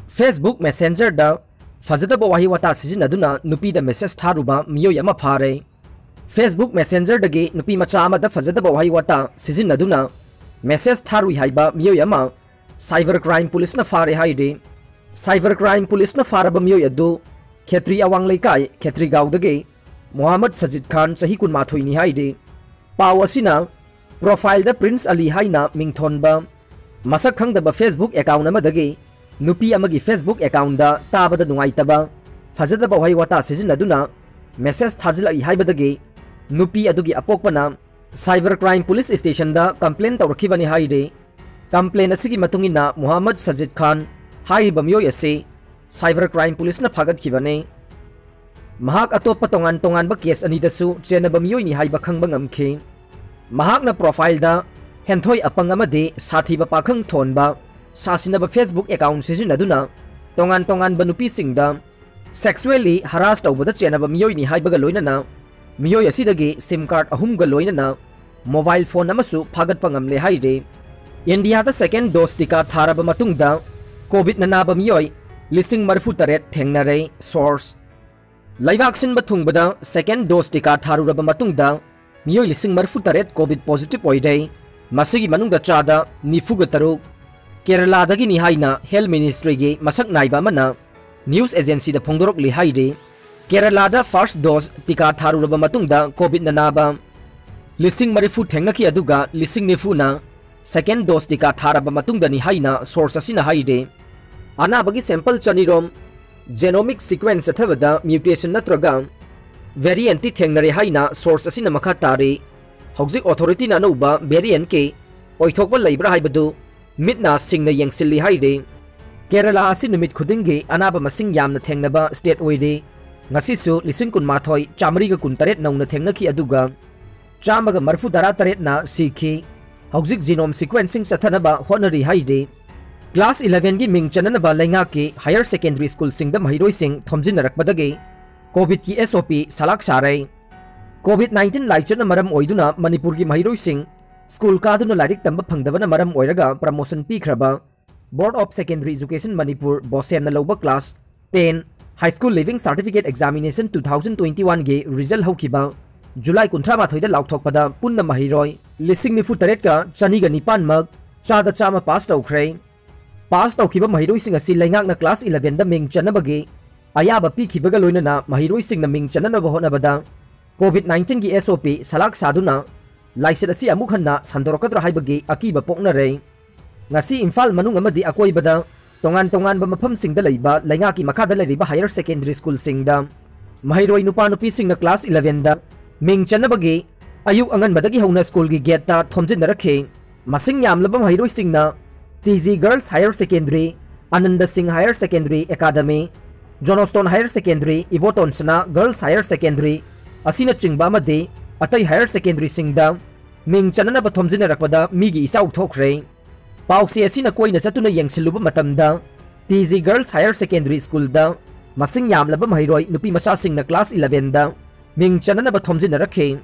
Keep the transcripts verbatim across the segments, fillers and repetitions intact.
Facebook Messenger-ꯗ ꯐꯖꯗꯕ ꯋꯥꯍꯩ ꯋꯥꯇꯥ ꯁꯤꯖꯤꯟꯅꯗꯨꯅ ꯅꯨꯄꯤꯗ message ꯊꯥꯔꯨꯕ ꯃꯤꯑꯣꯏ ꯑꯃ ꯐꯥꯔꯦ꯫ Facebook Messenger-ꯗꯒꯤ ꯅꯨꯄꯤ ꯃꯆꯥ ꯑꯃꯗ ꯐꯖꯗꯕ ꯋꯥꯍꯩ ꯋꯥꯇꯥ ꯁꯤꯖꯤꯟꯅꯗꯨꯅ message ꯊꯥꯔꯨꯏ ꯍꯥꯏꯕ ꯃꯤꯑꯣꯏ ꯑꯃ Cyber Crime Police-ꯅ ꯐꯥꯔꯦ ꯍꯥꯏꯔꯤ꯫ Cyber Crime Police-ꯅ ꯐꯥꯔꯕ ꯃꯤꯑꯣꯏ ꯑꯗꯨ ꯈꯦꯇ꯭ꯔꯤ ꯑꯋꯥꯡ ꯂꯩꯀꯥꯏ ꯈꯦꯇ꯭ꯔꯤꯒꯥꯎꯗꯒꯤ ꯃꯣꯍꯥꯃꯗ ꯁꯖꯤꯗ ꯈꯥꯟ, ꯆꯍꯤ ꯀꯨꯟꯃꯥꯊꯣꯏꯅꯤ ꯍꯥꯏꯔꯤ꯫ ꯄꯥꯎ ꯑꯁꯤꯅ profile-ꯗ Prince Ali ꯍꯥꯏꯅ ꯃꯤꯡꯊꯣꯟꯕ ꯃꯁꯛ ꯈꯪꯗꯕ Facebook account ꯑꯃꯗꯒꯤ ꯅꯨꯄꯤ ꯑꯃꯒꯤ Facebook account-ꯗ ꯇꯥꯕꯗ ꯅꯨꯡꯉꯥꯏꯇꯕ ꯐꯖꯗꯕ ꯋꯥꯍꯩ ꯋꯥꯇꯥ ꯁꯤꯖꯤꯟꯅꯗꯨꯅ message ꯊꯥꯖꯤꯜꯂꯛꯏ ꯍꯥꯏꯕꯗꯒꯤ ꯅꯨꯄꯤ ꯑꯗꯨꯒꯤ ꯑꯄꯣꯛꯄꯅ Cyber Crime Police Station-ꯗ complain ꯇꯧꯔꯛꯈꯤꯕꯅꯤ ꯍꯥꯏꯔꯤ꯫ Complain ꯑꯁꯤꯒꯤ ꯃꯇꯨꯡ ꯏꯟꯅ ꯃꯨꯍꯝꯃꯗ ꯁꯖꯤꯗ ꯈꯥꯟ ꯍꯥꯏꯔꯤꯕ ꯃꯤꯑꯣꯏ ꯑꯁꯤ Cyber Crime Police-ꯅ ꯐꯥꯒꯠꯈꯤꯕꯅꯤ꯫ ꯃꯍꯥꯛ ꯑꯇꯣꯞꯄ ꯇꯣꯉꯥꯟ ꯇꯣꯉꯥꯟꯕ case ꯑꯅꯤꯗꯁꯨ ꯆꯦꯟꯅꯕ ꯃꯤꯑꯣꯏꯅꯤ ꯍꯥꯏꯕ ꯈꯪꯕ ꯉꯝꯈꯤ꯫ ꯃꯍꯥꯛꯅ profile-ꯗ ꯍꯦꯟꯊꯣꯏ ꯑꯄꯪ ꯑꯃꯗꯤ ꯁꯥꯊꯤꯕ ꯄꯥꯈꯪ ꯊꯣꯟꯕ ꯁꯥꯁꯤꯟꯅꯕ Facebook account ꯁꯤꯖꯤꯟꯅꯗꯨꯅ ꯇꯣꯉꯥꯟ ꯇꯣꯉꯥꯟꯕ ꯅꯨꯄꯤꯁꯤꯡꯗ sexually harass ꯇꯧꯕꯗ ꯆꯦꯟꯅꯕ ꯃꯤꯑꯣꯏꯅꯤ ꯍꯥꯏꯕꯒ ꯂꯣꯏꯅꯅ ꯃꯤꯑꯣꯏ ꯑꯁꯤꯗꯒꯤ SIM card ꯑꯍꯨꯝꯒ ꯂꯣꯏꯅꯅ mobile phone ꯑꯃꯁꯨ ꯐꯥꯒꯠꯄ ꯉꯝꯂꯦ ꯍꯥꯏꯔꯤ꯫ ꯏꯟꯗꯤꯌꯥꯗ second dose ꯇꯤꯀꯥ ꯊꯥꯔꯕ ꯃꯇꯨꯡꯗ COVID-ꯅ ꯅꯥꯕ ꯃꯤꯑꯣꯏ ꯂꯤꯁꯤꯡ ꯃꯔꯤꯐꯨ ꯇꯔꯦꯠ ꯊꯦꯡꯅꯔꯦ꯫ Source: ꯂꯩꯕꯥꯛ ꯁꯤꯟꯕ ꯊꯨꯡꯕꯗ second dose ꯇꯤꯀꯥ ꯊꯥꯔꯨꯔꯕ ꯃꯇꯨꯡꯗ ꯃꯤꯑꯣꯏ ꯂꯤꯁꯤꯡ ꯃꯔꯤꯐꯨ ꯇꯔꯦꯠ COVID positive ꯑꯣꯏꯔꯦ꯫ ꯃꯁꯤꯒꯤ ꯃꯅꯨꯡꯗ ꯆꯥꯗ ꯅꯤꯐꯨꯒ ꯇꯔꯨꯛ ꯀꯦꯔꯂꯥꯗꯒꯤꯅꯤ ꯍꯥꯏꯅ Health Ministry-ꯒꯤ ꯃꯁꯛ ꯅꯥꯏꯕ ꯑꯃꯅ news agency-ꯗ ꯐꯣꯡꯗꯣꯔꯛꯂꯤ ꯍꯥꯏꯔꯤ꯫ ꯀꯦꯔꯂꯥꯗ first dose ꯇꯤꯀꯥ ꯊꯥꯔꯨꯔꯕ ꯃꯇꯨꯡꯗ COVID-ꯅ ꯅꯥꯕ ꯂꯤꯁꯤꯡ ꯃꯔꯤꯐꯨ ꯊꯦꯡꯅꯈꯤ, ꯑꯗꯨꯒ ꯂꯤꯁꯤꯡ ꯅꯤꯐꯨꯅ second dose ꯇꯤꯀꯥ ꯊꯥꯔꯕ ꯃꯇꯨꯡꯗꯅꯤ ꯍꯥꯏꯅ source ꯑꯁꯤꯅ ꯍꯥꯏꯔꯤ꯫ ꯑꯅꯥꯕꯒꯤ sample ꯆꯅꯤꯔꯣꯝ genomic sequence ꯆꯠꯊꯕꯗ mutation ꯅꯠꯇ꯭ꯔꯒ variant-ꯇꯤ ꯊꯦꯡꯅꯔꯦ ꯍꯥꯏꯅ source ꯑꯁꯤꯅ ꯃꯈꯥ ꯇꯥꯔꯤ꯫ ꯍꯧꯖꯤꯛ authority-ꯅ ꯑꯅꯧꯕ variant-ꯀꯤ ꯑꯣꯏꯊꯣꯛꯄ ꯂꯩꯕ꯭ꯔꯥ ꯍꯥꯏꯕꯗꯨ ꯃꯤꯠ ꯅꯥ ꯁꯤꯡꯅ ꯌꯦꯡꯁꯤꯜꯂꯤ ꯍꯥꯏꯔꯤ꯫ ꯀꯦꯔꯂꯥ ꯑꯁꯤ ꯅꯨꯃꯤꯠ ꯈꯨꯗꯤꯡꯒꯤ ꯑꯅꯥꯕ ꯃꯁꯤꯡ ꯌꯥꯝꯅ ꯊꯦꯡꯅꯕ state ꯑꯣꯏꯔꯤ꯫ ꯉꯁꯤꯁꯨ ꯂꯤꯁꯤꯡ ꯀꯨꯟꯃꯥꯊꯣꯏ ꯆꯥꯃꯔꯤꯒ ꯀꯨꯟꯇꯔꯦꯠ ꯅꯧꯅ ꯊꯦꯡꯅꯈꯤ, ꯑꯗꯨꯒ ꯆꯥꯝꯃꯒ ꯃꯔꯤꯐꯨ ꯇꯔꯥ ꯇꯔꯦꯠꯅ ꯁꯤꯈꯤ꯫ ꯍꯧꯖꯤꯛ genome sequencing ꯆꯠꯊꯅꯕ ꯍꯣꯠꯅꯔꯤ ꯍꯥꯏꯔꯤ꯫ Class eleven-ꯒꯤ ꯃꯤꯡ ꯆꯟꯅꯅꯕ ꯂꯩꯉꯥꯛꯀꯤ higher secondary school-ꯁꯤꯡꯗ ꯃꯍꯩꯔꯣꯏꯁꯤꯡ ꯊꯣꯝꯖꯤꯟꯅꯔꯛꯄꯗꯒꯤ COVID-ꯀꯤ SOP ꯁꯂꯥꯛ ꯁꯥꯔꯦ꯫ COVID nineteen ꯂꯥꯏꯆꯠꯅ ꯃꯔꯝ ꯑꯣꯏꯗꯨꯅ ꯃꯅꯤꯄꯨꯔꯒꯤ ꯃꯍꯩꯔꯣꯏꯁꯤꯡ school ꯀꯥꯗꯨꯅ ꯂꯥꯏꯔꯤꯛ ꯇꯝꯕ ꯐꯪꯗꯕꯅ ꯃꯔꯝ ꯑꯣꯏꯔꯒ promotion ꯄꯤꯈ꯭ꯔꯕ Board of Secondary Education Manipur, BOSEM ꯅ ꯂꯧꯕ class ten High School Leaving Certificate Examination two thousand twenty-one ꯒꯤ result ꯍꯧꯈꯤꯕ July ꯀꯨꯟꯊ꯭ꯔꯥ ꯃꯥꯊꯣꯏꯗ ꯂꯥꯎꯊꯣꯛꯄꯗ ꯄꯨꯟꯅ ꯃꯍꯩꯔꯣꯏ ꯂꯤꯁꯤꯡ ꯅꯤꯐꯨ ꯇꯔꯦꯠꯀ ꯆꯅꯤꯒ ꯅꯤꯄꯥꯟ ꯃꯛ ꯆꯥꯗ ꯆꯥꯝꯃ pass ꯇꯧꯈ꯭ꯔꯦ꯫ Pass ꯇꯧꯈꯤꯕ ꯃꯍꯩꯔꯣꯏꯁꯤꯡ ꯑꯁꯤ ꯂꯩꯉꯥꯛꯅ class eleven ꯗ ꯃꯤꯡ ꯆꯟꯅꯕꯒꯤ ꯑꯌꯥꯕ ꯄꯤꯈꯤꯕꯒ ꯂꯣꯏꯅꯅ ꯃꯍꯩꯔꯣꯏꯁꯤꯡꯅ ꯃꯤꯡ ꯆꯟꯅꯅꯕ ꯍꯣꯠꯅꯕꯗ COVID nineteen ꯒꯤ SOP ꯁꯂꯥꯛ ꯁꯥꯗꯨꯅ ꯂꯥꯏꯆꯠ ꯑꯁꯤ ꯑꯃꯨꯛ ꯍꯟꯅ ꯁꯟꯗꯣꯔꯛꯀꯗ꯭ꯔꯥ ꯍꯥꯏꯕꯒꯤ ꯑꯀꯤꯕ ꯄꯣꯛꯅꯔꯦ꯫ ꯉꯁꯤ ꯏꯝꯐꯥꯜ ꯃꯅꯨꯡ ꯑꯃꯗꯤ ꯑꯀꯣꯏꯕꯗ ꯇꯣꯉꯥꯟ ꯇꯣꯉꯥꯟꯕ ꯃꯐꯝꯁꯤꯡꯗ ꯂꯩꯕ ꯂꯩꯉꯥꯛꯀꯤ ꯃꯈꯥꯗ ꯂꯩꯔꯤꯕ higher secondary school ꯁꯤꯡꯗ ꯃꯍꯩꯔꯣꯏ ꯅꯨꯄꯥ ꯅꯨꯄꯤꯁꯤꯡꯅ class eleven ꯗ ꯃꯤꯡ ꯆꯟꯅꯕꯒꯤ ꯑꯌꯨꯛ ꯑꯉꯟꯕꯗꯒꯤ ꯍꯧꯅ school ꯒꯤ gate ꯇ ꯊꯣꯝꯖꯤꯟꯅꯔꯛꯈꯤ꯫ ꯃꯁꯤꯡ ꯌꯥꯝꯂꯕ ꯃꯍꯩꯔꯣꯏꯁꯤꯡꯅ T G Girls Higher Secondary, Anand ꯁꯤꯡ Higher Secondary Academy, Johnstone Higher Secondary, Iboton ꯁꯅꯥ Girls Higher Secondary ꯑꯁꯤꯅꯆꯤꯡꯕ ꯑꯃꯗꯤ ꯑꯇꯩ higher secondary ꯁꯤꯡꯗ ꯃꯤꯡ ꯆꯟꯅꯅꯕ ꯊꯣꯝꯖꯤꯟꯅꯔꯛꯄꯗ ꯃꯤꯒꯤ ꯏꯆꯥꯎ ꯊꯣꯛꯈ꯭ꯔꯦ꯫ ꯄꯥꯎꯆꯦ ꯑꯁꯤꯅ ꯀꯣꯏꯅ ꯆꯠꯇꯨꯅ ꯌꯦꯡꯁꯤꯜꯂꯨꯕ ꯃꯇꯝꯗ, T G Girls Higher Secondary School ꯗ ꯃꯁꯤꯡ ꯌꯥꯝꯂꯕ ꯃꯍꯩꯔꯣꯏ ꯅꯨꯄꯤ ꯃꯆꯥꯁꯤꯡꯅ class eleven ꯗ ꯃꯤꯡ ꯆꯟꯅꯅꯕ ꯊꯣꯝꯖꯤꯟꯅꯔꯛꯈꯤ꯫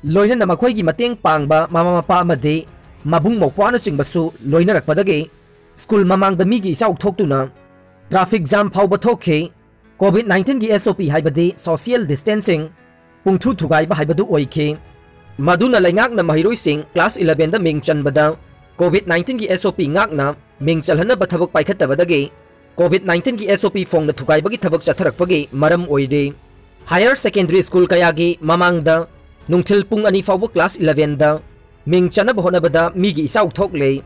ꯂꯣꯏꯅꯅ ꯃꯈꯣꯏꯒꯤ ꯃꯇꯦꯡ ꯄꯥꯡꯕ ꯃꯃꯥ ꯃꯄꯥ ꯑꯃꯗꯤ ꯃꯕꯨꯡ ꯃꯧꯄ꯭ꯋꯥꯅꯆꯤꯡꯕꯁꯨ ꯂꯣꯏꯅꯔꯛꯄꯗꯒꯤ school ꯃꯃꯥꯡꯗ ꯃꯤꯒꯤ ꯏꯆꯥꯎ ꯊꯣꯛꯇꯨꯅ traffic jam ꯐꯥꯎꯕ ꯊꯣꯛꯈꯤ꯫ COVID nineteen ꯒꯤ SOP ꯍꯥꯏꯕꯗꯤ social distancing ꯄꯨꯡꯊꯨ ꯊꯨꯒꯥꯏꯕ ꯍꯥꯏꯕꯗꯨ ꯑꯣꯏꯈꯤ꯫ ꯃꯗꯨꯅ ꯂꯩꯉꯥꯛꯅ ꯃꯍꯩꯔꯣꯏꯁꯤꯡ class eleven ꯗ ꯃꯤꯡ ꯆꯟꯕꯗ COVID nineteen ꯒꯤ SOP ꯉꯥꯛꯅ ꯃꯤꯡ ꯆꯜꯍꯟꯅꯕ ꯊꯕꯛ ꯄꯥꯏꯈꯠꯇꯕꯗꯒꯤ COVID nineteen ꯒꯤ SOP ꯐꯣꯡꯅ ꯊꯨꯒꯥꯏꯕꯒꯤ ꯊꯕꯛ ꯆꯠꯊꯔꯛꯄꯒꯤ ꯃꯔꯝ ꯑꯣꯏꯔꯤ꯫ Higher secondary school ꯀꯌꯥꯒꯤ ꯃꯃꯥꯡꯗ ꯅꯨꯡꯊꯤꯜ ꯄꯨꯡ ꯑꯅꯤ ꯐꯥꯎꯕ class eleven ꯗ ꯃꯤꯡ ꯆꯟꯅꯕ ꯍꯣꯠꯅꯕꯗ ꯃꯤꯒꯤ ꯏꯆꯥꯎ ꯊꯣꯛꯂꯦ꯫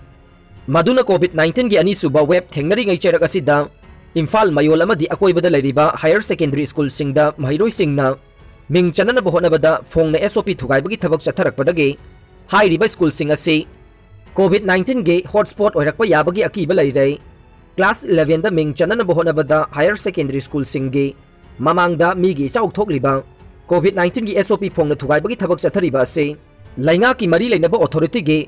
ꯃꯗꯨꯅ COVID nineteen ꯒꯤ ꯑꯅꯤꯁꯨꯕ wave ꯊꯦꯡꯅꯔꯤꯉꯩ ꯆꯩꯔꯛ ꯑꯁꯤꯗ ꯏꯝꯐꯥꯜ ꯃꯌꯣꯜ ꯑꯃꯗꯤ ꯑꯀꯣꯏꯕꯗ ꯂꯩꯔꯤꯕ higher secondary school ꯁꯤꯡꯗ ꯃꯍꯩꯔꯣꯏꯁꯤꯡꯅ ꯃꯤꯡ ꯆꯟꯅꯅꯕ ꯍꯣꯠꯅꯕꯗ ꯐꯣꯡꯅ SOP ꯊꯨꯒꯥꯏꯕꯒꯤ ꯊꯕꯛ ꯆꯠꯊꯔꯛꯄꯗꯒꯤ ꯍꯥꯏꯔꯤꯕ school ꯁꯤꯡ ꯑꯁꯤ COVID nineteen ꯒꯤ hotspot ꯑꯣꯏꯔꯛꯄ ꯌꯥꯕꯒꯤ ꯑꯀꯤꯕ ꯂꯩꯔꯦ꯫ Class eleven ꯗ ꯃꯤꯡ ꯆꯟꯅꯅꯕ ꯍꯣꯠꯅꯕꯗ higher secondary school ꯁꯤꯡꯒꯤ ꯃꯃꯥꯡꯗ ꯃꯤꯒꯤ ꯏꯆꯥꯎ ꯊꯣꯛꯂꯤꯕ COVID nineteen ꯒꯤ SOP ꯐꯣꯡꯅ ꯊꯨꯒꯥꯏꯕꯒꯤ ꯊꯕꯛ ꯆꯠꯊꯔꯤꯕ ꯑꯁꯤ ꯂꯩꯉꯥꯛꯀꯤ ꯃꯔꯤ ꯂꯩꯅꯕ authority ꯒꯤ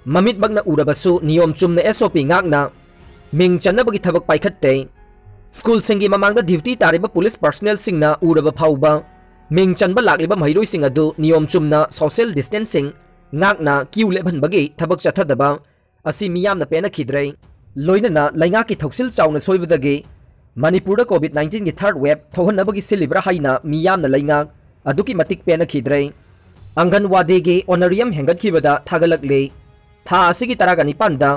ꯃꯃꯤꯠꯃꯛꯅ ꯎꯔꯕꯁꯨ ꯅꯤꯌꯣꯝ ꯆꯨꯝꯅ SOP ꯉꯥꯛꯅ ꯃꯤꯡ ꯆꯟꯅꯕꯒꯤ ꯊꯕꯛ ꯄꯥꯏꯈꯠꯇꯦ꯫ School ꯁꯤꯡꯒꯤ ꯃꯃꯥꯡꯗ duty ꯇꯥꯔꯤꯕ police personnel ꯁꯤꯡꯅ ꯎꯔꯕ ꯐꯥꯎꯕ ꯃꯤꯡ ꯆꯟꯕ ꯂꯥꯛꯂꯤꯕ ꯃꯍꯩꯔꯣꯏꯁꯤꯡ ꯑꯗꯨ ꯅꯤꯌꯣꯝ ꯆꯨꯝꯅ social distancing ꯉꯥꯛꯅ queue ꯂꯦꯞꯍꯟꯕꯒꯤ ꯊꯕꯛ ꯆꯠꯊꯗꯕ ꯑꯁꯤ ꯃꯤꯌꯥꯝꯅ ꯄꯦꯟꯅꯈꯤꯗ꯭ꯔꯦ꯫ ꯂꯣꯏꯅꯅ ꯂꯩꯉꯥꯛꯀꯤ ꯊꯧꯁꯤꯜ ꯆꯥꯎꯅ ꯁꯣꯏꯕꯗꯒꯤ ꯃꯅꯤꯄꯨꯔꯗ COVID nineteenꯒꯤ third wave ꯊꯣꯛꯍꯟꯅꯕꯒꯤ ꯁꯤꯜꯂꯤꯕ꯭ꯔꯥ ꯍꯥꯏꯅ ꯃꯤꯌꯥꯝꯅ ꯂꯩꯉꯥꯛ ꯑꯗꯨꯛꯀꯤ ꯃꯇꯤꯛ ꯄꯦꯟꯅꯈꯤꯗ꯭ꯔꯦ꯫ ꯑꯪꯒꯟꯋꯥꯗꯤꯒꯤ honorarium ꯍꯦꯟꯒꯠꯈꯤꯕꯗ ꯊꯥꯒꯠꯂꯛꯂꯤ꯫ ꯊꯥ ꯑꯁꯤꯒꯤ ꯇꯔꯥꯒ ꯅꯤꯄꯥꯟꯗ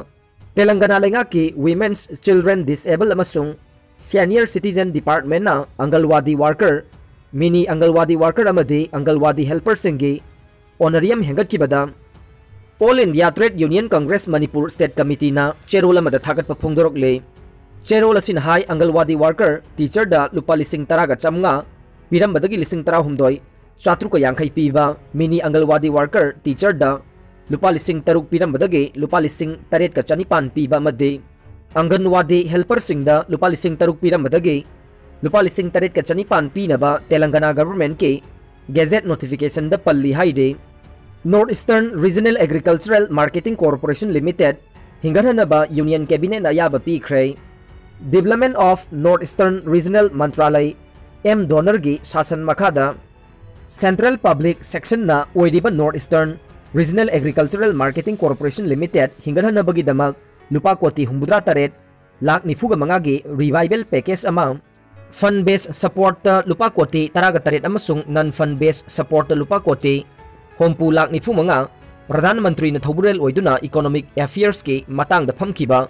ꯇꯦꯂꯪꯒꯅꯥ ꯂꯩꯉꯥꯛꯀꯤ Women's, Children, Disabled ꯑꯃꯁꯨꯡ Senior Citizen Departmentꯅ ꯑꯪꯒꯜꯋꯥꯗꯤ worker, mini ꯑꯪꯒꯜꯋꯥꯗꯤ worker ꯑꯃꯗꯤ ꯑꯪꯒꯜꯋꯥꯗꯤ helperꯁꯤꯡꯒꯤ honorarium ꯍꯦꯟꯒꯠꯈꯤꯕꯗ All India Trade Union Congress Manipur State Committeeꯅ ꯆꯦꯔꯣꯜ ꯑꯃꯗ ꯊꯥꯒꯠꯄ ꯐꯣꯡꯗꯣꯔꯛꯂꯤ꯫ ꯆꯦꯔꯣꯜ ꯑꯁꯤꯅ ꯍꯥꯏ, ꯑꯪꯒꯜꯋꯥꯗꯤ worker teacherꯗ ꯂꯨꯄꯥ ꯂꯤꯁꯤꯡ ꯇꯔꯥꯒ ꯆꯥꯝꯃꯉꯥ ꯄꯤꯔꯝꯕꯗꯒꯤ ꯂꯤꯁꯤꯡ ꯇꯔꯥꯍꯨꯝꯗꯣꯏ ꯆꯥꯇ꯭ꯔꯨꯛꯀ ꯌꯥꯡꯈꯩ ꯄꯤꯕ, mini ꯑꯪꯒꯜꯋꯥꯗꯤ worker teacherꯗ ꯂꯨꯄꯥ ꯂꯤꯁꯤꯡ ꯇꯔꯨꯛ ꯄꯤꯔꯝꯕꯗꯒꯤ ꯂꯨꯄꯥ ꯂꯤꯁꯤꯡ ꯇꯔꯦꯠꯀ ꯆꯅꯤꯄꯥꯟ ꯄꯤꯕ ꯑꯃꯗꯤ ꯑꯪꯒꯟꯋꯥꯗꯤ helperꯁꯤꯡꯗ ꯂꯨꯄꯥ ꯂꯤꯁꯤꯡ ꯇꯔꯨꯛ ꯄꯤꯔꯝꯕꯗꯒꯤ ꯂꯨꯄꯥ ꯂꯤꯁꯤꯡ ꯇꯔꯦꯠꯀ ꯆꯅꯤꯄꯥꯟ ꯄꯤꯅꯕ ꯇꯦꯂꯪꯒꯅꯥ governmentꯀꯤ gazette notificationꯗ ꯄꯜꯂꯤ ꯍꯥꯏꯔꯤ꯫ North Eastern Regional Agricultural Marketing Corporation Limited ꯍꯤꯡꯒꯠꯍꯟꯅꯕ Union Cabinetꯅ ꯑꯌꯥꯕ ꯄꯤꯈ꯭ꯔꯦ꯫ Development of North Eastern Regional ꯃꯟꯇ꯭ꯔꯥꯂꯌ, M DoNERꯒꯤ ꯁꯥꯁꯟ ꯃꯈꯥꯗ Central Public Sectionꯅ ꯑꯣꯏꯔꯤꯕ North Eastern Regional Agricultural Marketing Corporation Limited ꯍꯤꯡꯒꯠꯍꯟꯅꯕꯒꯤꯗꯃꯛ ꯂꯨꯄꯥ ꯀꯣꯇꯤ ꯍꯨꯝꯐꯨꯇꯔꯥ ꯇꯔꯦꯠ ꯂꯥꯈ ꯅꯤꯐꯨꯒ ꯃꯉꯥꯒꯤ revival package ꯑꯃ, fund base supportꯇ ꯂꯨꯄꯥ ꯀꯣꯇꯤ ꯇꯔꯥꯒ ꯇꯔꯦꯠ ꯑꯃꯁꯨꯡ non fund base supportꯇ ꯂꯨꯄꯥ ꯀꯣꯇꯤ ꯍꯨꯝꯐꯨ ꯂꯥꯈ ꯅꯤꯐꯨ ꯃꯉꯥ, ꯄ꯭ꯔꯙꯥꯟ ꯃꯟꯇ꯭ꯔꯤꯅ ꯊꯧꯕꯨꯔꯦꯜ ꯑꯣꯏꯗꯨꯅ economic affairsꯀꯤ ꯃꯇꯥꯡꯗ ꯐꯝꯈꯤꯕ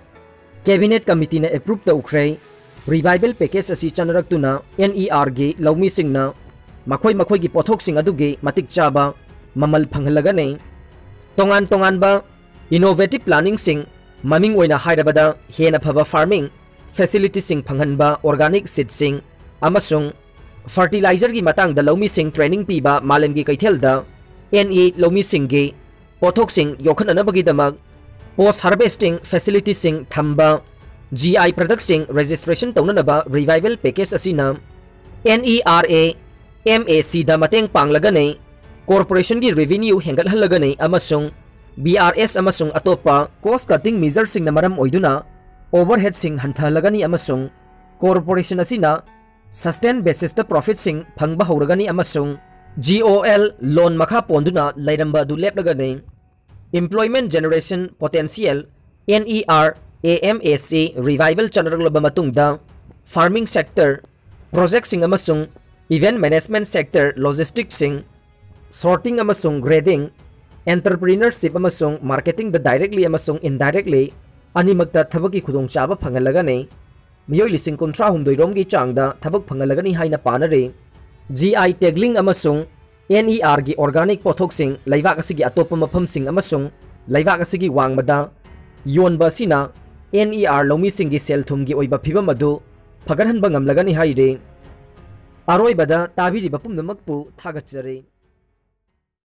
cabinet committeeꯅ approve ꯇꯧꯈ꯭ꯔꯦ꯫ Revival package ꯑꯁꯤ ꯆꯠꯅꯔꯛꯇꯨꯅ NERꯒꯤ ꯂꯧꯃꯤꯁꯤꯡꯅ ꯃꯈꯣꯏ ꯃꯈꯣꯏꯒꯤ ꯄꯣꯠꯊꯣꯛꯁꯤꯡ ꯑꯗꯨꯒꯤ ꯃꯇꯤꯛ ꯆꯥꯕ ꯃꯃꯜ ꯐꯪꯍꯜꯂꯒꯅꯤ꯫ ꯇꯣꯉꯥꯟ ꯇꯣꯉꯥꯟꯕ innovative planningꯁꯤꯡ, ꯃꯃꯤꯡ ꯑꯣꯏꯅ ꯍꯥꯏꯔꯕꯗ ꯍꯦꯟꯅ ꯐꯕ farming facilityꯁꯤꯡ ꯐꯪꯍꯟꯕ, organic seedꯁꯤꯡ ꯑꯃꯁꯨꯡ fertilizerꯒꯤ ꯃꯇꯥꯡꯗ ꯂꯧꯃꯤꯁꯤꯡ training ꯄꯤꯕ, ꯃꯥꯂꯦꯝꯒꯤ ꯀꯩꯊꯦꯜꯗ NE ꯂꯧꯃꯤꯁꯤꯡꯒꯤ ꯄꯣꯠꯊꯣꯛꯁꯤꯡ ꯌꯣꯛꯈꯠꯅꯅꯕꯒꯤꯗꯃꯛ post harvesting facilityꯁꯤꯡ ꯊꯝꯕ, GI productꯁꯤꯡ registration ꯇꯧꯅꯅꯕ revival package ꯑꯁꯤꯅ NERA MACꯗ ꯃꯇꯦꯡ ꯄꯥꯡꯂꯒꯅꯤ꯫ Corporationꯒꯤ revenue ꯍꯦꯟꯒꯠꯍꯜꯂꯒꯅꯤ ꯑꯃꯁꯨꯡ BRS ꯑꯃꯁꯨꯡ ꯑꯇꯣꯞꯄ cost cutting measureꯁꯤꯡꯅ ꯃꯔꯝ ꯑꯣꯏꯗꯨꯅ overheadꯁꯤꯡ ꯍꯟꯊꯍꯜꯂꯒꯅꯤ ꯑꯃꯁꯨꯡ corporation ꯑꯁꯤꯅ sustain basisꯇ profitꯁꯤꯡ ꯐꯪꯕ ꯍꯧꯔꯒꯅꯤ ꯑꯃꯁꯨꯡ GOL loan ꯃꯈꯥ ꯄꯣꯟꯗꯨꯅ ꯂꯩꯔꯝꯕ ꯑꯗꯨ ꯂꯦꯞꯂꯒꯅꯤ꯫ Employment Generation Potential, NER A M A C revival ꯆꯠꯅꯔꯛꯂꯕ ꯃꯇꯨꯡꯗ farming sector, projectꯁꯤꯡ ꯑꯃꯁꯨꯡ event management sector, logisticsꯁꯤꯡ, sorting ꯑꯃꯁꯨꯡ grading, entrepreneurship ꯑꯃꯁꯨꯡ marketingꯗ directly ꯑꯃꯁꯨꯡ indirectly ꯑꯅꯤꯃꯛꯇ ꯊꯕꯛꯀꯤ ꯈꯨꯗꯣꯡꯆꯥꯕ ꯐꯪꯍꯜꯂꯒꯅꯤ꯫ ꯃꯤꯑꯣꯏ ꯂꯤꯁꯤꯡ ꯀꯨꯟꯊ꯭ꯔꯥ ꯍꯨꯝꯗꯣꯏ ꯔꯣꯝꯒꯤ ꯆꯥꯡꯗ ꯊꯕꯛ ꯐꯪꯍꯜꯂꯒꯅꯤ ꯍꯥꯏꯅ ꯄꯥꯅꯔꯤ꯫ G I tagging ꯑꯃꯁꯨꯡ N E Rꯒꯤ organic ꯄꯣꯠꯊꯣꯛꯁꯤꯡ ꯂꯩꯕꯥꯛ ꯑꯁꯤꯒꯤ ꯑꯇꯣꯞꯄ ꯃꯐꯝꯁꯤꯡ ꯑꯃꯁꯨꯡ ꯂꯩꯕꯥꯛ ꯑꯁꯤꯒꯤ ꯋꯥꯡꯃꯗ ꯌꯣꯟꯕ ꯑꯁꯤꯅ N E R ꯂꯧꯃꯤꯁꯤꯡꯒꯤ ꯁꯦꯜ ꯊꯨꯝꯒꯤ ꯑꯣꯏꯕ ꯐꯤꯕꯝ ꯑꯗꯨ ꯐꯒꯠꯍꯟꯕ ꯉꯝꯂꯒꯅꯤ ꯍꯥꯏꯔꯤ꯫ ꯑꯔꯣꯏꯕꯗ ꯇꯥꯕꯤꯔꯤꯕ ꯄꯨꯝꯅꯃꯛꯄꯨ ꯊꯥꯒꯠꯆꯔꯤ꯫